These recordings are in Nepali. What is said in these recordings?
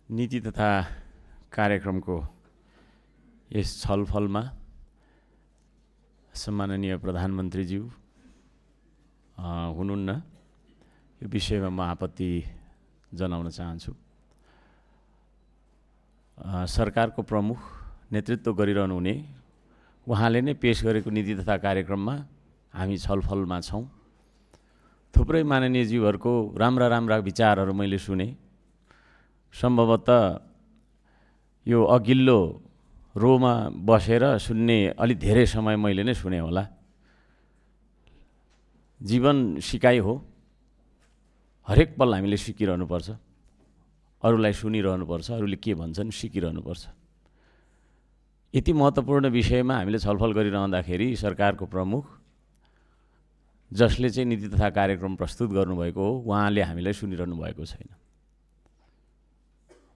नीति तथा कार्यक्रमको यस छलफलमा सम्माननीय प्रधानमन्त्रीज्यू हुनुहुन्न। यो विषयमा म आपत्ति जनाउन चाहन्छु। सरकारको प्रमुख नेतृत्व गरिरहनु हुने उहाँले नै पेश गरेको नीति तथा कार्यक्रममा हामी छलफलमा छौँ। थुप्रै माननीयज्यूहरूको राम्रा विचारहरू मैले सुने। सम्भवतः यो अघिल्लो रोमा बसेर सुन्ने अलि धेरै समय मैले नै सुने होला। जीवन सिकाइ हो, हरेक पल हामीले सिकिरहनुपर्छ, अरूलाई सुनिरहनुपर्छ, अरूले के भन्छन् सिकिरहनुपर्छ। यति महत्त्वपूर्ण विषयमा हामीले छलफल गरिरहँदाखेरि सरकारको प्रमुख जसले चाहिँ नीति तथा कार्यक्रम प्रस्तुत गर्नुभएको हो उहाँले हामीलाई सुनिरहनु भएको छैन।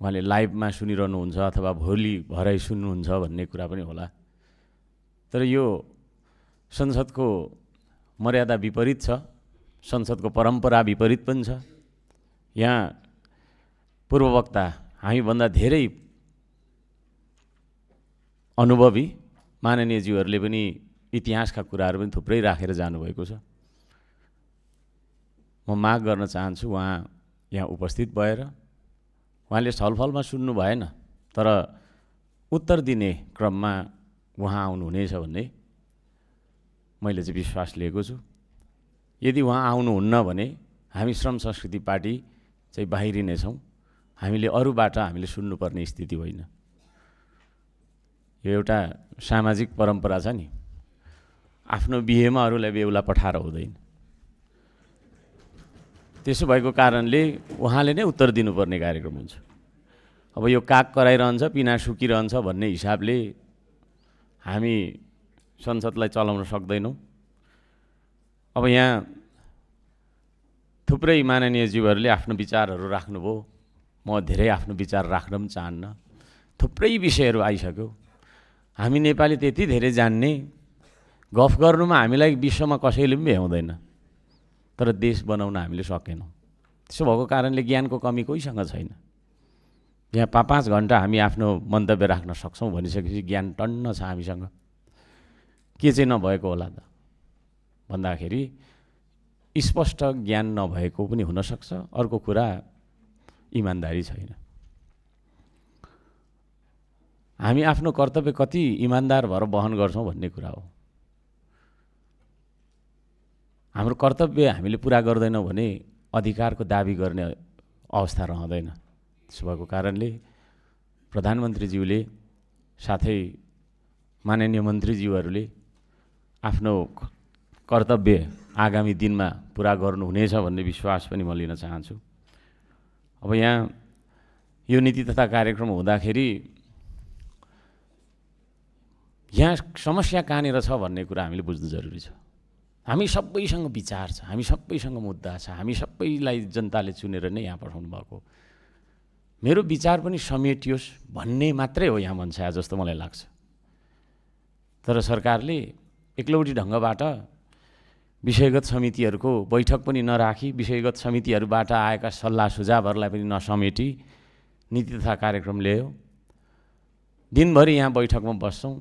उहाँले लाइभमा सुनिरहनुहुन्छ अथवा भोलि भरै सुन्नुहुन्छ भन्ने कुरा पनि होला। तर यो संसदको मर्यादा विपरीत छ, संसदको परम्परा विपरीत पनि छ। यहाँ पूर्ववक्ता हामीभन्दा धेरै अनुभवी माननीयज्यूहरूले पनि इतिहासका कुराहरू पनि थुप्रै राखेर जानुभएको छ। म माग गर्न चाहन्छु उहाँ यहाँ उपस्थित भएर उहाँले छलफलमा सुन्नु भएन, तर उत्तर दिने क्रममा उहाँ आउनुहुनेछ भन्ने मैले चाहिँ विश्वास लिएको छु। यदि उहाँ आउनुहुन्न भने हामी श्रम संस्कृति पार्टी चाहिँ बाहिरिनेछौँ। हामीले अरूबाट हामीले सुन्नुपर्ने स्थिति होइन। यो एउटा सामाजिक परम्परा छ नि, आफ्नो बिहेमा अरूलाई बेहुला पठाएर हुँदैन। त्यसो भएको कारणले उहाँले नै उत्तर दिनुपर्ने कार्यक्रम हुन्छ। अब यो काग कराइरहन्छ, पिना सुकिरहन्छ भन्ने हिसाबले हामी संसदलाई चलाउन सक्दैनौँ। अब यहाँ थुप्रै माननीयज्यूहरूले आफ्नो विचारहरू राख्नुभयो। म धेरै आफ्नो विचार राख्न पनि चाहन्न। थुप्रै विषयहरू आइसक्यो। हामी नेपाली त्यति धेरै जान्ने, गफ गर्नुमा हामीलाई विश्वमा कसैले पनि भ्याउँदैन, तर देश बनाउन हामीले सकेनौँ। त्यसो भएको कारणले ज्ञानको कमी कोहीसँग छैन। यहाँ 5 घन्टा हामी आफ्नो मन्तव्य राख्न सक्छौँ भनिसकेपछि ज्ञान टन्न छ हामीसँग। के चाहिँ नभएको होला त भन्दाखेरि स्पष्ट ज्ञान नभएको पनि हुनसक्छ। अर्को कुरा इमान्दारी छैन। हामी आफ्नो कर्तव्य कति इमान्दार भएर वहन गर्छौँ भन्ने कुरा हो। हाम्रो कर्तव्य हामीले पुरा गर्दैनौँ भने अधिकारको दाबी गर्ने अवस्था रहँदैन। त्यसो भएको कारणले प्रधानमन्त्रीज्यूले साथै माननीय मन्त्रीज्यूहरूले आफ्नो कर्तव्य आगामी दिनमा पुरा गर्नुहुनेछ भन्ने विश्वास पनि म लिन चाहन्छु। अब यहाँ यो नीति तथा कार्यक्रम हुँदाखेरि यहाँ समस्या कहाँनिर छ भन्ने कुरा हामीले बुझ्नु जरुरी छ। हामी सबैसँग विचार छ, हामी सबैसँग मुद्दा छ, हामी सबैलाई जनताले चुनेर नै यहाँ पठाउनु भएको। मेरो विचार पनि समेटियोस् भन्ने मात्रै हो यहाँ मनसाय जस्तो मलाई लाग्छ। तर सरकारले एक्लौटी ढङ्गबाट विषयगत समितिहरूको बैठक पनि नराखी, विषयगत समितिहरूबाट आएका सल्लाह सुझावहरूलाई पनि नसमेटी नीति तथा कार्यक्रम ल्यायो। दिनभरि यहाँ बैठकमा बस्छौँ,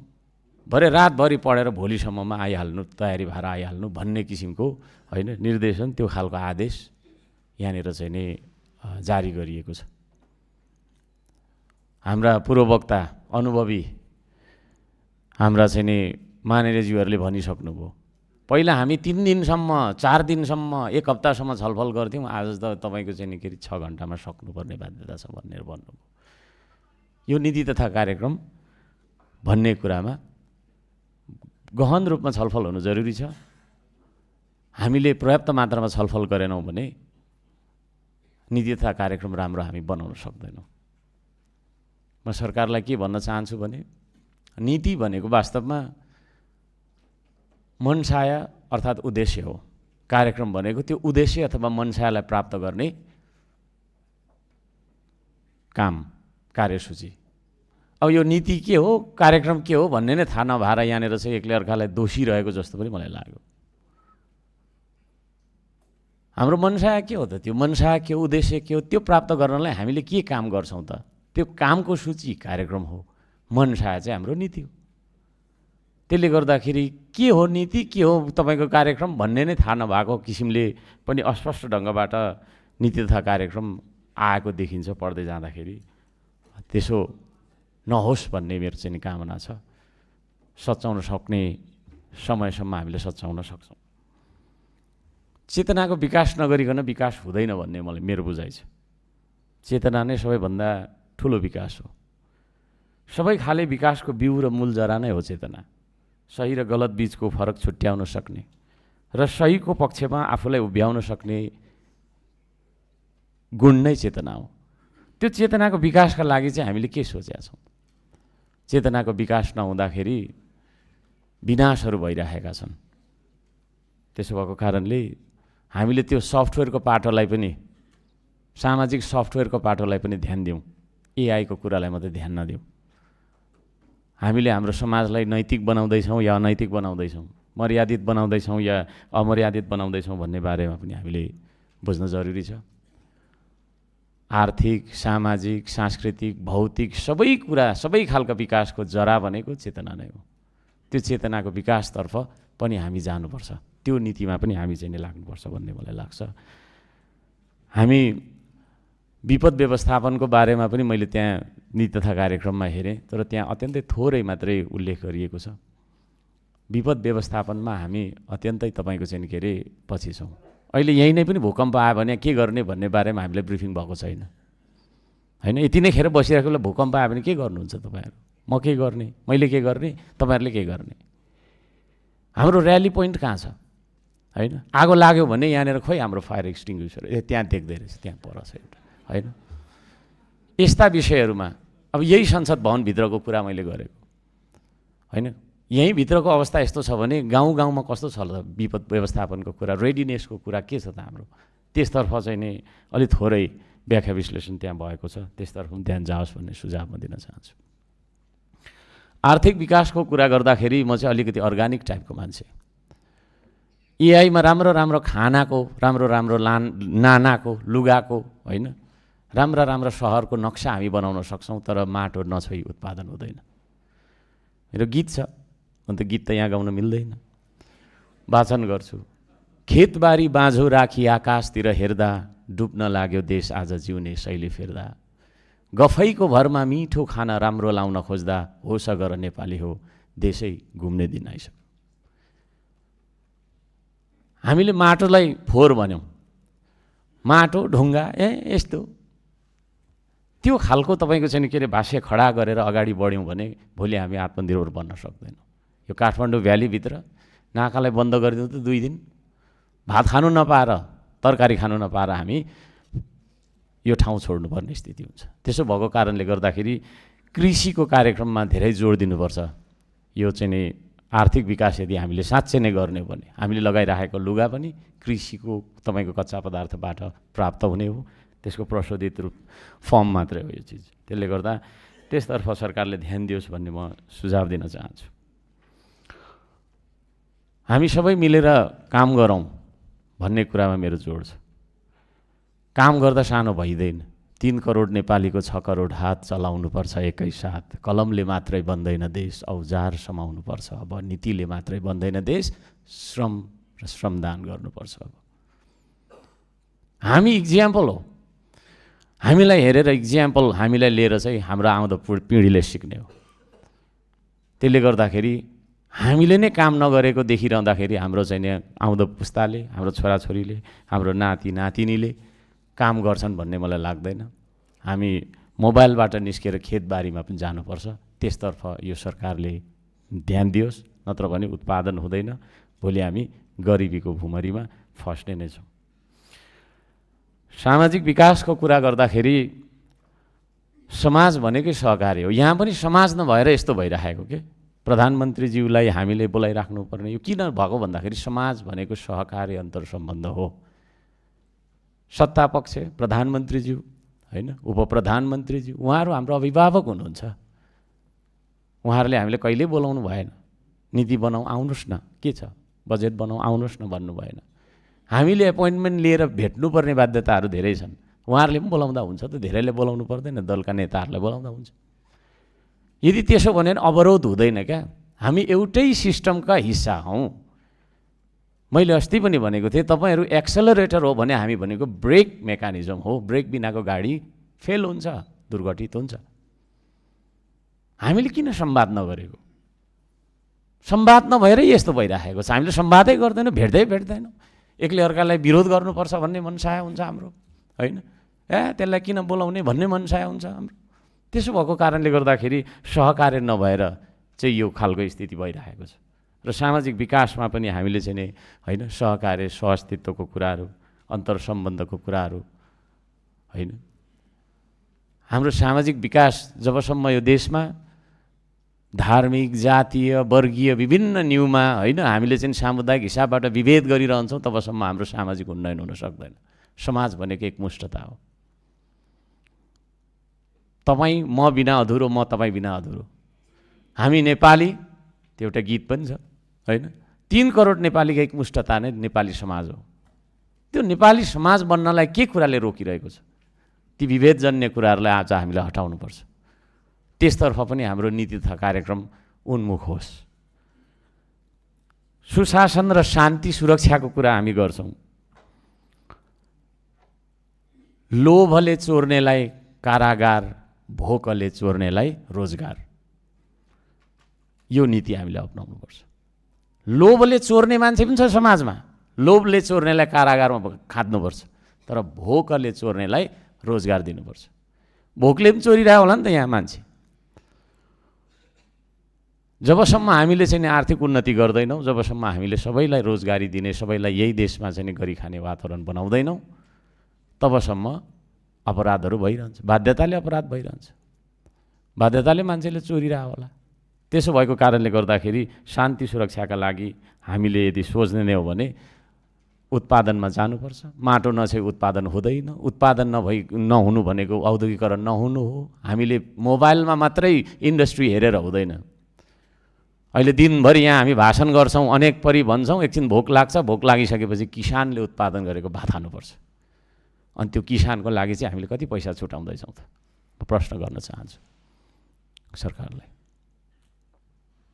भरे रातभरि पढेर भोलिसम्ममा आइहाल्नु, तयारी भएर आइहाल्नु भन्ने किसिमको होइन निर्देशन, त्यो खालको आदेश यहाँनिर चाहिँ नै जारी गरिएको छ। हाम्रा पूर्ववक्ता अनुभवी हाम्रा चाहिँ नि माननीयज्यूहरूले भनिसक्नुभयो। पहिला हामी 3 दिनसम्म, 4 दिनसम्म, 1 हप्तासम्म छलफल गर्थ्यौँ। आज त तपाईँको चाहिँ नि के 6 घन्टामा सक्नुपर्ने बाध्यता छ भनेर भन्नुभयो। यो नीति तथा कार्यक्रम भन्ने कुरामा गहन रूपमा छलफल हुनु जरुरी छ। हामीले पर्याप्त मात्रामा छलफल गरेनौँ भने नीति तथा कार्यक्रम राम्रो हामी बनाउन सक्दैनौँ। म सरकारलाई के भन्न चाहन्छु भने नीति भनेको वास्तवमा मनसाय अर्थात् उद्देश्य हो। कार्यक्रम भनेको त्यो उद्देश्य अथवा मनसायलाई प्राप्त गर्ने काम, कार्यसूची। अब यो नीति के हो, कार्यक्रम के हो भन्ने नै थाहा नभएर यहाँनिर चाहिँ एकले अर्कालाई दोषी रहेको जस्तो पनि मलाई लाग्यो। हाम्रो मनसाय के हो त? त्यो मनसाय के हो, उद्देश्य के हो, त्यो प्राप्त गर्नलाई हामीले के काम गर्छौँ त? त्यो कामको सूची कार्यक्रम हो, मनसा चाहिँ हाम्रो नीति हो। त्यसले गर्दाखेरि के हो नीति के हो तपाईँको कार्यक्रम भन्ने नै थाहा नभएको किसिमले पनि अस्पष्ट ढङ्गबाट नीति तथा कार्यक्रम आएको देखिन्छ पढ्दै जाँदाखेरि। त्यसो नहोस् भन्ने मेरो चाहिँ कामना छ। सच्याउन सक्ने समयसम्म हामीले सच्याउन सक्छौँ। चेतनाको विकास नगरिकन विकास हुँदैन भन्ने मलाई मेरो बुझाइ छ। चेतना नै सबैभन्दा ठुलो विकास हो। सबै खाले विकासको बिउ र मूल जरा नै हो चेतना। सही र गलत बीचको फरक छुट्याउन सक्ने र सहीको पक्षमा आफूलाई उभ्याउन सक्ने गुण नै चेतना हो। त्यो चेतनाको विकासका लागि चाहिँ हामीले के सोचेका छौँ? चेतनाको विकास नहुँदाखेरि विनाशहरू भइरहेका छन्। त्यसो भएको कारणले हामीले त्यो सफ्टवेयरको पाटोलाई पनि, सामाजिक सफ्टवेयरको पाटोलाई पनि ध्यान दिउँ, एआईको कुरालाई मात्रै ध्यान नदिउँ। हामीले हाम्रो समाजलाई नैतिक बनाउँदैछौँ या अनैतिक बनाउँदैछौँ, मर्यादित बनाउँदैछौँ या अमर्यादित बनाउँदैछौँ भन्ने बारेमा पनि हामीले बुझ्न जरुरी छ। आर्थिक, सामाजिक, सांस्कृतिक, भौतिक सबै कुरा, सबै खालका विकासको जरा भनेको चेतना नै हो। त्यो चेतनाको विकासतर्फ पनि हामी जानुपर्छ। त्यो नीतिमा पनि हामी चाहिँ लाग्नुपर्छ भन्ने मलाई लाग्छ। हामी विपद व्यवस्थापनको बारेमा पनि मैले त्यहाँ नीति तथा कार्यक्रममा हेरेँ, तर त्यहाँ अत्यन्तै थोरै मात्रै उल्लेख गरिएको छ। विपद व्यवस्थापनमा हामी अत्यन्तै तपाईँको चाहिँ के अरे पछि छौँ। अहिले यहीँ नै पनि भूकम्प आयो भने के गर्ने भन्ने बारेमा हामीले ब्रिफिङ भएको छैन, होइन? यति नै खेर बसिरहेको बेला भूकम्प आयो भने के गर्नुहुन्छ तपाईँहरू? म के गर्ने, मैले के गर्ने, तपाईँहरूले के गर्ने? हाम्रो र्याली पोइन्ट कहाँ छ, होइन? आगो लाग्यो भने यहाँनिर खोइ हाम्रो फायर एक्सटिङ्ग्विसर त्यहाँ देख्दै रहेछ, त्यहाँ पर छ एउटा, होइन? यस्ता विषयहरूमा अब यही संसद भवनभित्रको कुरा मैले गरेको, होइन? यहीँ भित्रको अवस्था यस्तो छ भने गाउँ गाउँमा कस्तो छ ल विपद व्यवस्थापनको कुरा, रेडिनेसको कुरा के छ त हाम्रो? त्यसतर्फ चाहिँ नि अलि थोरै व्याख्या विश्लेषण त्यहाँ भएको छ, त्यसतर्फ पनि ध्यान जाओस् भन्ने सुझाव म दिन चाहन्छु। आर्थिक विकासको कुरा गर्दाखेरि म चाहिँ अलिकति अर्ग्यानिक टाइपको मान्छे। एआईमा राम्रो राम्रो खानाको, राम्रो राम्रो नानाको, लुगाको, होइन, राम्रा राम्रा सहरको नक्सा हामी बनाउन सक्छौँ, तर माटो नछोई उत्पादन हुँदैन। मेरो गीत छ, अन्त गीत त यहाँ गाउन मिल्दैन। वाचन गर्छु। खेतबारी बाँझो राखी आकाशतिर हेर्दा, डुब्न लाग्यो देश आज जिउने शैली फेर्दा। गफैको भरमा मिठो खाना राम्रो लाउन खोज्दा, होस गर नेपाली हो देशै घुम्ने दिन आइसक्यो। हामीले माटोलाई फोहोर भन्यौँ, माटो ढुङ्गा यस्तो, त्यो खालको तपाईँको चाहिँ के अरे भाष्य खडा गरेर अगाडि बढ्यौँ भने भोलि हामी आत्मनिर्भर बन्न सक्दैनौँ। यो काठमाडौँ भ्यालीभित्र नाकालाई बन्द गरिदिउँ त 2 दिन भात खानु नपाएर, तरकारी खानु नपाएर हामी यो ठाउँ छोड्नुपर्ने स्थिति हुन्छ। त्यसो भएको कारणले गर्दाखेरि कृषिको कार्यक्रममा धेरै जोड दिनुपर्छ। यो चाहिँ नि आर्थिक विकास यदि हामीले साँच्चै नै गर्ने हो भने हामीले लगाइरहेको लुगा पनि कृषिको तपाईँको कच्चा पदार्थबाट प्राप्त हुने हो, त्यसको प्रशोधित रूप फर्म मात्रै हो यो चिज। त्यसले गर्दा त्यसतर्फ सरकारले ध्यान दियोस् भन्ने म सुझाव दिन चाहन्छु। हामी सबै मिलेर काम गरौँ भन्ने कुरामा मेरो जोड छ। काम गर्दा सानो भइँदैन। 3 करोड नेपालीको 6 करोड हात चलाउनुपर्छ एकैसाथ। कलमले मात्रै बन्दैन देश, औजार समाउनुपर्छ। अब नीतिले मात्रै बन्दैन देश, श्रम र श्रमदान गर्नुपर्छ। अब हामी इक्जाम्पल हो। हामीलाई हेरेर इक्जाम्पल हामीलाई लिएर चाहिँ हाम्रो आउँदो पिँढीले सिक्ने हो। त्यसले गर्दाखेरि हामीले नै काम नगरेको देखिरहँदाखेरि हाम्रो चाहिँ आउँदो पुस्ताले, हाम्रो छोराछोरीले, हाम्रो नाति नातिनीले काम गर्छन् भन्ने मलाई लाग्दैन। हामी मोबाइलबाट निस्केर खेतबारीमा पनि जानुपर्छ। त्यसतर्फ यो सरकारले ध्यान दियोस्, नत्र भने उत्पादन हुँदैन। भोलि हामी गरिबीको भुमरीमा फस्ने नै छौँ। सामाजिक विकासको कुरा गर्दाखेरि समाज भनेकै सहकारी हो। यहाँ पनि समाज नभएर यस्तो भइरहेको के प्रधानमन्त्रीज्यूलाई हामीले बोलाइराख्नुपर्ने यो किन भएको भन्दाखेरि समाज भनेको सहकारी अन्तर सम्बन्ध हो। सत्ता पक्ष प्रधानमन्त्रीज्यू, होइन, उपप्रधानमन्त्रीज्यू, उहाँहरू हाम्रो अभिभावक हुनुहुन्छ। उहाँहरूले हामीले कहिल्यै बोलाउनु भएन। नीति बनाऊ आउनुहोस् न, के छ बजेट बनाऊ आउनुहोस् न भन्नु भएन। हामीले एपोइन्टमेन्ट लिएर भेट्नुपर्ने बाध्यताहरू धेरै छन्। उहाँहरूले पनि बोलाउँदा हुन्छ त, धेरैले बोलाउनु पर्दैन, दलका नेताहरूलाई बोलाउँदा हुन्छ। यदि त्यसो भने अवरोध हुँदैन क्या, हामी एउटै सिस्टमका हिस्सा हौँ। मैले अस्ति पनि भनेको थिएँ, तपाईँहरू एक्सेलरेटर हो भने हामी भनेको ब्रेक मेकानिजम हो। ब्रेक बिनाको गाडी फेल हुन्छ, दुर्घटित हुन्छ। हामीले किन संवाद नगरेको? संवाद नभएरै यस्तो भइराखेको छ। हामीले संवादै गर्दैनौँ, भेट्दैनौँ। एकले अर्कालाई विरोध गर्नुपर्छ भन्ने मनसाय हुन्छ हाम्रो, होइन? त्यसलाई किन बोलाउने भन्ने मनसाय हुन्छ हाम्रो। त्यसो भएको कारणले गर्दाखेरि सहकार्य नभएर चाहिँ यो खालको स्थिति भइरहेको छ। र सामाजिक विकासमा पनि हामीले चाहिँ नि होइन सहकार्य, सहअस्तित्वको कुराहरू, अन्तर सम्बन्धको कुराहरू, होइन? हाम्रो सामाजिक विकास जबसम्म यो देशमा धार्मिक, जातीय, वर्गीय विभिन्न न्यूमा होइन हामीले चाहिँ सामुदायिक हिसाबबाट विभेद गरिरहन्छौँ, तबसम्म हाम्रो सामाजिक उन्नयन हुन सक्दैन। समाज भनेको एकमुष्टता हो। तपाईँ म बिना अधुरो, म तपाईँ बिना अधुरो। हामी नेपाली, त्यो एउटा गीत पनि छ होइन? 3 करोड नेपालीको एकमुष्टता नै नेपाली समाज हो। त्यो नेपाली समाज बन्नलाई के कुराले रोकिरहेको छ? ती विभेदजन्य कुराहरूलाई आज हामीले हटाउनुपर्छ। त्यसतर्फ पनि हाम्रो नीति तथा कार्यक्रम उन्मुख होस्। सुशासन र शान्ति सुरक्षाको कुरा हामी गर्छौँ। लोभले चोर्नेलाई कारागार, भोकले चोर्नेलाई रोजगार, यो नीति हामीले अपनाउनुपर्छ। लोभले चोर्ने मान्छे पनि छ समाजमा, लोभले चोर्नेलाई कारागारमा खाद्नुपर्छ, तर भोकले चोर्नेलाई रोजगार दिनुपर्छ। भोकले पनि चोरिरहेको होला नि त यहाँ मान्छे। जबसम्म हामीले चाहिँ आर्थिक उन्नति गर्दैनौँ, जबसम्म हामीले सबैलाई रोजगारी दिने, सबैलाई यही देशमा चाहिँ गरी खाने वातावरण बनाउँदैनौँ, तबसम्म अपराधहरू भइरहन्छ। बाध्यताले अपराध भइरहन्छ, बाध्यताले मान्छेले चोरिरहेको होला। त्यसो भएको कारणले गर्दाखेरि शान्ति सुरक्षाका लागि हामीले यदि सोच्ने नै हो भने उत्पादनमा जानुपर्छ। माटो नछे उत्पादन हुँदैन। उत्पादन नहुनु भनेको औद्योगिकरण नहुनु हो। हामीले मोबाइलमा मात्रै इन्डस्ट्री हेरेर हुँदैन। अहिले दिनभरि यहाँ हामी भाषण गर्छौँ, अनेक परि भन्छौँ, एकछिन भोक लाग्छ, भोक लागिसकेपछि किसानले उत्पादन गरेको भात खानुपर्छ। अनि त्यो किसानको लागि चाहिँ हामीले कति पैसा छुटाउँदैछौँ त? प्रश्न गर्न चाहन्छु सरकारलाई।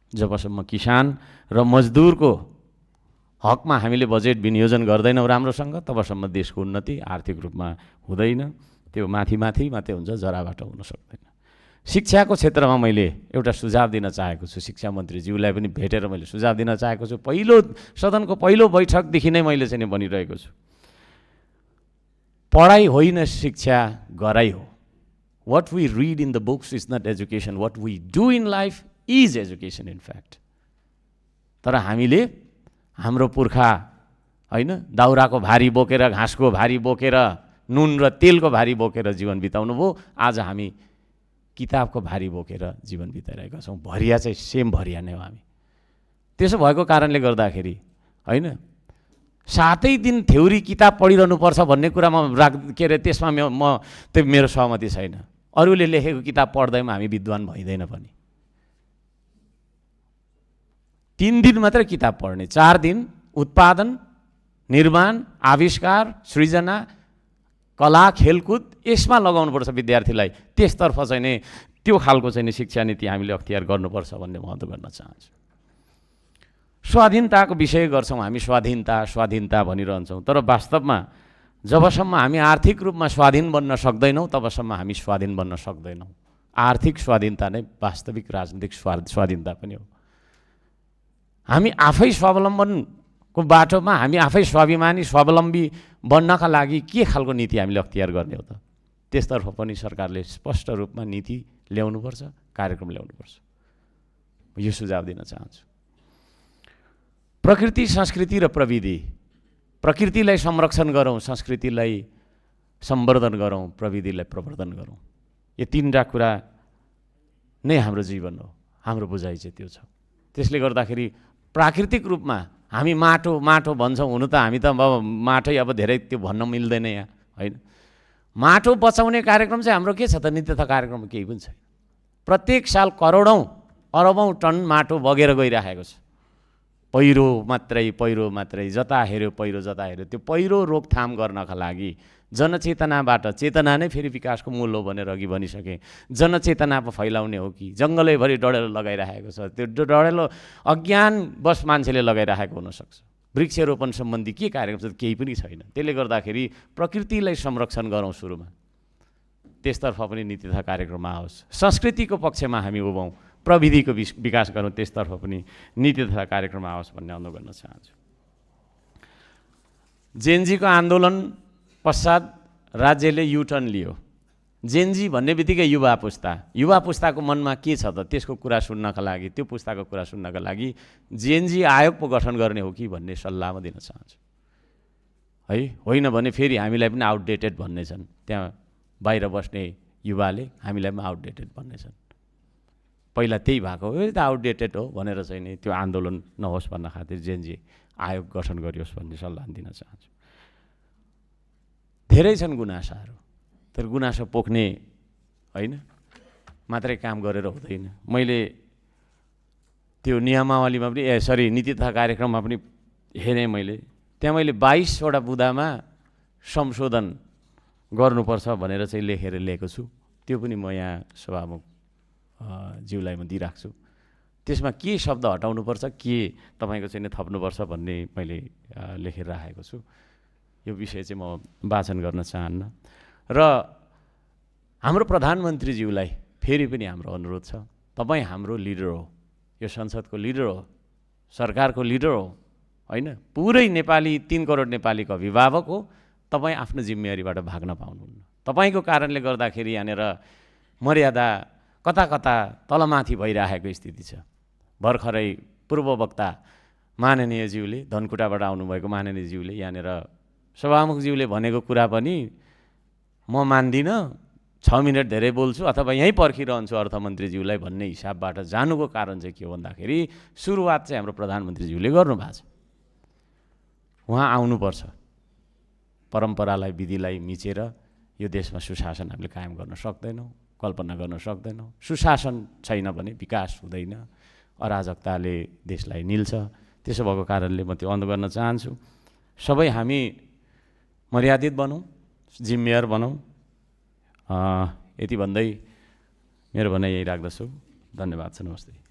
जबसम्म किसान र मजदुरको हकमा हामीले बजेट विनियोजन गर्दैनौँ राम्रोसँग, तबसम्म देशको उन्नति आर्थिक रूपमा हुँदैन। त्यो माथि मात्रै हुन्छ, जराबाट हुन सक्दैन। शिक्षाको क्षेत्रमा मैले एउटा सुझाव दिन चाहेको छु। शिक्षा मन्त्रीज्यूलाई पनि भेटेर मैले सुझाव दिन चाहेको छु। सदनको पहिलो बैठकदेखि नै मैले चाहिँ भनिरहेको छु, पढाइ होइन शिक्षा, गराइ हो। What we read in the books is not education. What we do in life is education in fact. तर हामीले हाम्रो पुर्खा होइन दाउराको भारी बोकेर, घाँसको भारी बोकेर, नुन र तेलको भारी बोकेर जीवन बिताउनु भयो। आज हामी किताबको भारी बोकेर जीवन बिताइरहेका छौँ। भरिया चाहिँ सेम भरिया नै हो हामी। त्यसो भएको कारणले गर्दाखेरि होइन 7 दिन थ्योरी किताब पढिरहनुपर्छ भन्ने कुरामा के अरे त्यसमा म त्यो मेरो सहमति छैन। अरूले लेखेको किताब पढ्दैमा हामी विद्वान भइँदैन पनि। 3 दिन मात्रै किताब पढ्ने, 4 दिन उत्पादन, निर्माण, आविष्कार, सृजना, कला, खेलकुद यसमा लगाउनुपर्छ विद्यार्थीलाई। त्यसतर्फ चाहिँ नि त्यो खालको चाहिँ नि शिक्षा नीति हामीले अख्तियार गर्नुपर्छ भन्ने महत्त्व गर्न चाहन्छु। स्वाधीनताको विषय गर्छौँ हामी, स्वाधीनता भनिरहन्छौँ, तर वास्तवमा जबसम्म हामी आर्थिक रूपमा स्वाधीन बन्न सक्दैनौँ तबसम्म हामी स्वाधीन बन्न सक्दैनौँ। आर्थिक स्वाधीनता नै वास्तविक राजनीतिक स्वाधीनता पनि हो। हामी आफै स्वावलम्बनको बाटोमा, हामी आफै स्वाभिमानी स्वावलम्बी बन्नका लागि के खालको नीति हामीले अख्तियार गर्ने हो त? त्यसतर्फ पनि सरकारले स्पष्ट रूपमा नीति ल्याउनुपर्छ, कार्यक्रम ल्याउनुपर्छ। यो सुझाव दिन चाहन्छु। प्रकृति, संस्कृति र प्रविधि। प्रकृतिलाई संरक्षण गरौँ, संस्कृतिलाई सम्वर्धन गरौँ, प्रविधिलाई प्रवर्धन गरौँ। यो 3टा कुरा नै हाम्रो जीवन हो। हाम्रो बुझाइ चाहिँ त्यो छ। त्यसले गर्दाखेरि प्राकृतिक रूपमा हामी माटो भन्छौँ। हुनु त हामी त अब माटै अब धेरै त्यो भन्न मिल्दैन यहाँ होइन। माटो बचाउने कार्यक्रम चाहिँ हाम्रो के छ त? नीति तथा कार्यक्रम केही पनि छैन। प्रत्येक साल करोडौँ अरबौँ टन माटो बगेर गइरहेको छ। पहिरो मात्रै जता हेऱ्यो पहिरो जता हेऱ्यो। त्यो पहिरो रोकथाम गर्नका लागि जनचेतनाबाट, चेतना नै फेरि विकासको मूल हो भनेर अघि भनिसकेँ, जनचेतना पो फैलाउने हो कि जङ्गलैभरि डढेलो लगाइरहेको छ, त्यो डढेलो अज्ञानवश मान्छेले लगाइरहेको हुनसक्छ। वृक्षरोपण सम्बन्धी के कार्यक्रम छ? केही पनि छैन। त्यसले गर्दाखेरि प्रकृतिलाई संरक्षण गरौँ सुरुमा, त्यसतर्फ पनि नीति तथा कार्यक्रममा आओस्। संस्कृतिको पक्षमा हामी उभौँ, प्रविधिको विकास गरौँ, त्यसतर्फ पनि नीति तथा कार्यक्रममा आओस् भन्ने अनुरोध गर्न चाहन्छु। जेनजीको आन्दोलन पश्चात राज्यले युटर्न लियो। जेनजी भन्ने बित्तिकै युवा पुस्ताको मनमा के छ त त्यसको कुरा सुन्नका लागि, त्यो पुस्ताको कुरा सुन्नका लागि जेनजी आयोग पो गठन गर्ने हो कि भन्ने सल्लाह म दिन चाहन्छु है। होइन भने फेरि हामीलाई पनि आउटडेटेड भन्ने छन्, त्यहाँ बाहिर बस्ने युवाले हामीलाई पनि आउटडेटेड भन्ने छन्। पहिला त्यही भएको हो, त आउटडेटेड हो भनेर चाहिँ नि त्यो आन्दोलन नहोस् भन्न खातिर जेनजी आयोग गठन गरियोस् भन्ने सल्लाह दिन चाहन्छु। धेरै छन् गुनासाहरू, तर गुनासो पोख्ने होइन मात्रै काम गरेर हुँदैन। मैले त्यो नियमावलीमा पनि नीति तथा कार्यक्रममा पनि हेरेँ मैले, त्यहाँ मैले 22वटा बुँदामा संशोधन गर्नुपर्छ भनेर चाहिँ लेखेर ल्याएको छु। त्यो पनि म यहाँ सभामुख ज्यूलाई म दिइराख्छु। त्यसमा के शब्द हटाउनुपर्छ, के तपाईँको चाहिँ थप्नुपर्छ भन्ने मैले लेखेर राखेको छु। यो विषय चाहिँ म वाचन गर्न चाहन्न। र हाम्रो प्रधानमन्त्रीज्यूलाई फेरि पनि हाम्रो अनुरोध छ, तपाईँ हाम्रो लिडर हो, यो संसदको लिडर हो, सरकारको लिडर हो होइन, पुरै नेपाली 3 करोड नेपालीको अभिभावक हो। तपाईँ आफ्नो जिम्मेवारीबाट भाग्न पाउनुहुन्न। तपाईँको कारणले गर्दाखेरि यहाँनिर मर्यादा कता कता तलमाथि भइरहेको स्थिति छ। भर्खरै पूर्व वक्ता माननीयज्यूले, धनकुटाबाट आउनुभएको माननीयज्यूले यहाँनिर सभामुखज्यूले भनेको कुरा पनि म मान्दिनँ, 6 मिनट धेरै बोल्छु अथवा यहीँ पर्खिरहन्छु अर्थमन्त्रीज्यूलाई भन्ने हिसाबबाट जानुको कारण चाहिँ के हो भन्दाखेरि सुरुवात चाहिँ हाम्रो प्रधानमन्त्रीज्यूले गर्नुभएको छ। उहाँ आउनुपर्छ। परम्परालाई, विधिलाई मिचेर यो देशमा सुशासन हामीले कायम गर्न सक्दैनौँ, कल्पना गर्न सक्दैनौँ। सुशासन छैन भने विकास हुँदैन, अराजकताले देशलाई निल्छ। त्यसो भएको कारणले म त्यो अनुरोध गर्न चाहन्छु, सबै हामी मर्यादित बनौँ, जिम्मेवार बनौँ। यति भन्दै मेरो भनाइ यही राख्दछु। धन्यवाद छ। नमस्ते।